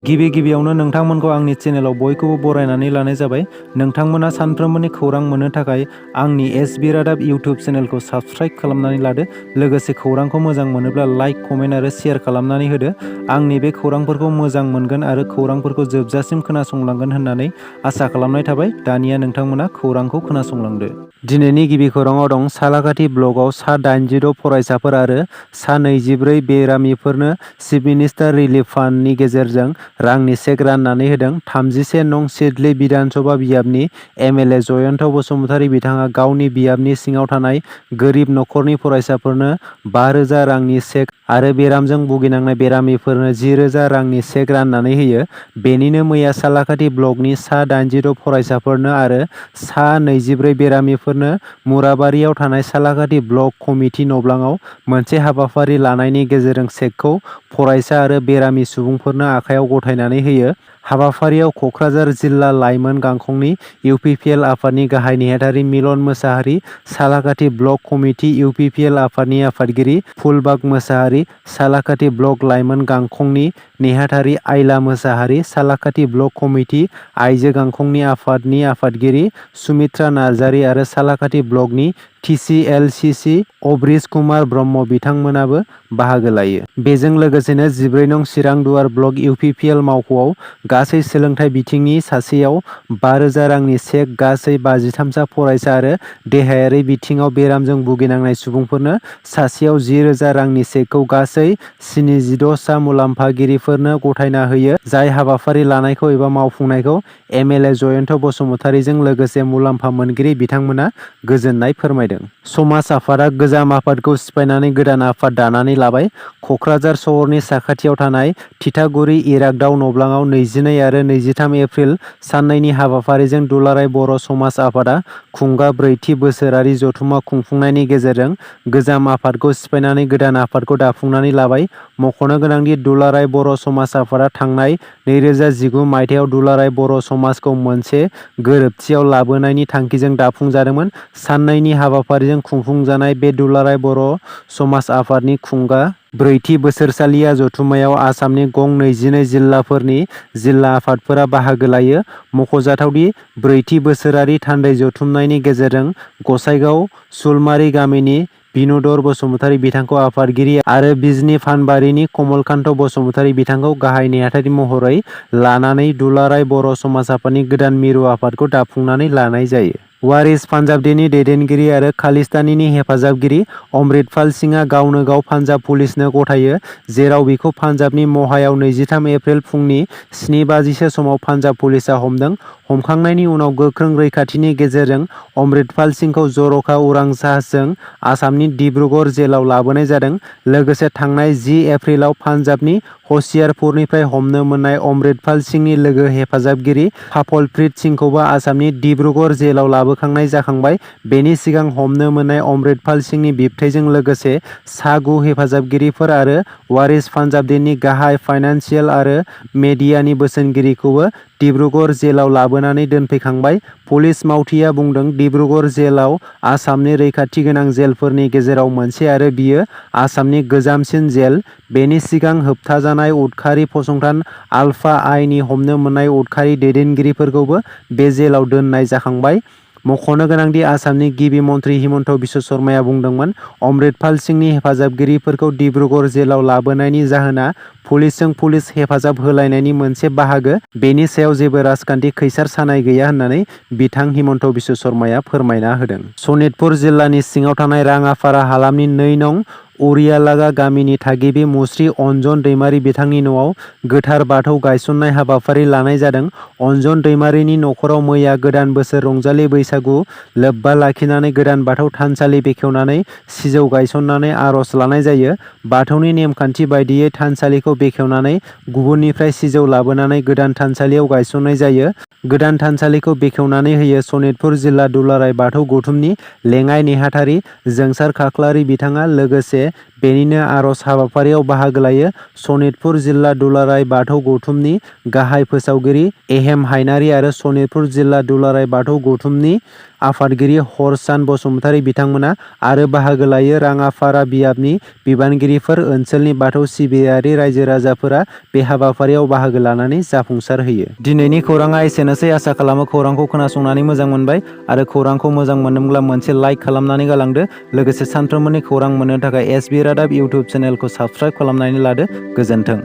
गिबियावनो नोंथांमोनखौ आंनि चेनेलाव बयखौबो बरायनानै लानाय जाबाय। नोंथांमोना सानफ्रोमबोनि खौरां मोननो थाखाय आंनि एसबि रादाब इउटिउब चेनेलखौ साबस्क्राइब खालामनानै लादो। लोगोसे खौरांखौ मोजां मोनोब्ला लाइक, कमेन्ट आरो शेयार खालामनानै होदो। आंनि बे खौरांफोरखौ मोजां मोनगोन आरो खौरांफोरखौ जोबजासिम खोनासंलांगोन होननानै आसा खालामनाय थाबाय। दानिया नोंथांमोना खौरांखौ खोनासंलांदो। दिनैनि गिबि खौराङाव दं सालाकाथि ब्लकआव सा 86 फरायसाफोर आरो सा 24 बेरामिफोरनो चिफ मिनिस्टार रिलिफ फान्डनि गेजेरजों रांनि चेक राननानै होदों। 31 नं सिडली बिधान सभा बियाबनि एमएलए जयन्त बसुमतारी बिथाङा गावनि बियाबनि सिङाव थानाय गोरिब नखरनि फरायसाफोरनो 5,000 रांनि चेक आरो बेरामजों भुगिनांनाय बेरामिफोरनो 10,000 रांनि चेक राननानै होयो। बेनिनो मैया सालाकाथि ब्लकनि सा 86 फरायसाफोरनो आरो सा 24 बेरामिफोरनो मुराबारियाव थानाय सालाकाथि ब्लक कमिटि नब्लाङाव मोनसे हाबाफारि लानायनि गेजेरजों चेकखौ फरायसा आरो बेरामि सुबुंफोरनो आखायाव गथायनानै होयो। हाबाफारियाव कक्राझार जिल्ला लाइमोन गांखंनि इउपिपिएल आफादनि गाहाय नेहाथारि मिलन मोसाहारि, सालाकाथि ब्लक कमिटि इउपिपिएल आफादनि आफादगिरि फुलबाग मोसाहारि, सालाकाथि ब्लक लाइमोन गांखंनि नेहाथारि आइला मोसाहारि, सालाकाथि ब्लक कमिटि आइजो गांखंनि आफादनि आफादगिरि सुमित्रा नार्जारी आरो सालाकाथि ब्लकनि टिसिएलसिसि अब्रिश कुमार ब्रह्म बिथांमोनाबो बाहागो लायो। बेजों लोगोसेनो 14 नं चिरां दुवार ब्लक इउपिपिएल मावख'आव गासै सोलोंथाइ बिथिंनि सासेयाव 5,000 रांनि चेक, गासै 53 सा फरायसा आरो देहायारि बिथिङाव बेरामजों भुगिनांनाय सुबुंफोरनो सासेयाव 10,000 रांनि चेकखौ गासै 76 सा मुलाम्फागिरिफोरनो गथायना होयो। जाय हाबाफारि लानायखौ एबा मावफुंनायखौ एमएलए जयन्त बसुमतारीजों लोगोसे मुलाम्फा मोनगिरि बिथांमोना गोजोननाय फोरमायदों। समाज आफादा गोजाम आफादखौ सिफायनानै गोदान आफाद दानानै लाबाय। कक्राझार सहरनि साखाथियाव थानाय थिथागुरि इरागदाव नब्लाङाव 22 आरो 23 एप्रिल साननैनि हाबाफारिजों दुलाराय बर' समाज आफादा खुंगा 4थि बोसोरारि जथुम्मा खुंफुंनायनि गेजेरजों गोजाम आफादखौ सिफायनानै गोदान आफादखौ दाफुंनानै लाबाय। मख'नो गोनांदि दुलाराय बर' समाज आफादा थांनाय 2019 मायथाइयाव दुलाराय बर' समाजखौ मोनसे गोरोबथियाव लाबोनायनि थांखिजों दाफुंजादोंमोन। साननैनि हाबाफारिजों खुंफुंजानाय बे दुलाराय बर' समाज आफादनि खुंगा 4थि बोसोरसालिया जथुम्मायाव आसामनि गं 22 जिल्लाफोरनि जिल्ला आफादफोरा बाहागो लायो। मख'जाथावदि 4थि बोसोरारि थान्दै जथुम्मानि गेजेरजों गसाइगाव सुलमारि गामिनि बिनुधर बसुमतारी बिथांखौ आफादगिरि आरो बिजनी फानबारिनि कमलकान्त बसुमतारी बिथांखौ गाहाय नेहाथारि महरै लानानै दुलाराय बर' समाज आफादनि गोदान मिरु आफादखौ दाफुंनानै लानाय जायो। वारिस पान्जाबीनि दैदेनगिरि आरो खालिस्तानीनि हेफाजाबगिरि अमृतपाल सिंहआ गावनो गाव पान्जाब पुलिसनो गथायो, जेराव बिखौ पान्जाबनि महायाव 23 एप्रिल फुंनि 7 बाजिसो समाव पान्जाब पुलिसआ हमदों। हमखांनायनि उनाव गोख्रों रैखाथिनि गेजेरजों अमृतपाल सिंहखौ जर'खा उरां जाहाजजों आसामनि डिब्रुगड़ जेलाव लाबोनाय जादों। लोगोसे थांनाय 10 एप्रिलाव पान्जाबनि हशियारपुरनिफ्राय हमनो मोननाय अमृतपाल सिंहनि लोगो हेफाजाबगिरि फाफलप्रीत सिंहखौबो आसामनि डिब्रुगड़ जेलाव लाबोखांनाय जाखांबाय। बेनि सिगां हमनो मोननाय अमृतपाल सिंहनि बिबथैजों लोगोसे सा 9 हेफाजाबगिरिफोर आरो वारिस पान्जाबीनि गाहाय फाइनान्सियेल आरो मेडियानि बोसोनगिरिखौबो डिब्रुगड़ जेलाव लाबोनानै दोनफैखांबाय। पुलिस मावथिआ बुंदों, डिब्रुगड़ जेलाव आसामनि रैखाथि गोनां जेलफोरनि गेजेराव मोनसे आरो बियो आसामनि गोजामसिन जेल। बेनि सिगां होबथाजानाय उदखारि फसंथान आलफा आइनि हमनो मोननाय उदखारि दैदेनगिरिफोरखौबो बे जेलाव दोननाय जाखांबाय। मख'नो गोनांदि आसामनि गिबि मन्थ्रि हिमन्त बिश्व शर्माया बुंदोंमोन, अमृतपाल सिंहनि हेफाजाबगिरिफोरखौ डिब्रुगड़ जेलाव लाबोनायनि जाहोना पुलिसजों पुलिस हेफाजाब होलायनायनि मोनसे बाहागो। बेनि सायाव जेबो राजखान्थि खैसार सानाय गैया होननानै बिथां हिमन्त बिश्व शर्माया फोरमायना होदों। सनितपुर जिल्लानि सिङाव थानाय राङापारा हालामनि 2 नं उरियालागा गामिनि थागिबि मुस्रि अन्जन दैमारि बिथांनि न'आव गोथार बाथौ गायसननाय हाबाफारि लानाय जादों। अन्जन दैमारिनि नखराव मैया गोदान बोसोर रंजालि बैसागु लोब्बा लाखिनानै गोदान बाथौ थानसालि बेखेवनानै सिजौ गायसननानै आर'ज लानाय जायो। बाथौनि नेमखान्थि बायदियै थानसालिखौ बेखेवनानै गुबुननिफ्राय सिजौ लाबोनानै गोदान थानसालियाव गायसननाय जायो। गोदान थानसालिखौ बेखेवनानै होयो सनितपुर जिल्ला दुलाराय बाथौ गौथुमनि लेङाइ नेहाथारि जोंसार खाख्लारि बिथाङा। लोगोसे बेनिनो आर'ज हाबाफारियाव बाहागो लायो सनितपुर जिल्ला दुलाराय बाथौ गौथुमनि गाहाय फोसावगिरि एहेम हायनारि आरो सनितपुर जिल्ला दुलाराय बाथौ गौथुमनि आफादगिरि हरसान बसुमतारी बिथांमोना आरो बाहागो लायो राङाफारा बियाबनि बिबानगिरिफोर ओनसोलनि बाथौ सिबियारि रायजो राजाफोरा बे हाबाफारियाव बाहागो लानानै जाफुंसार होयो। दिनैनि खौराङा एसेनोसै। आसा खालामो खौरांखौ खोनासंनानै मोजां मोनबाय आरो खौरांखौ मोजां मोनदोंब्ला मोनसे लाइक खालामनानै गालांदो। लोगोसे सानफ्रोमबोनि खौरां मोननो थाखाय एसबि रादाब इउटुब चेनेलखौ साबस्क्राइब खालामनानै लादो। गोजोन्थों।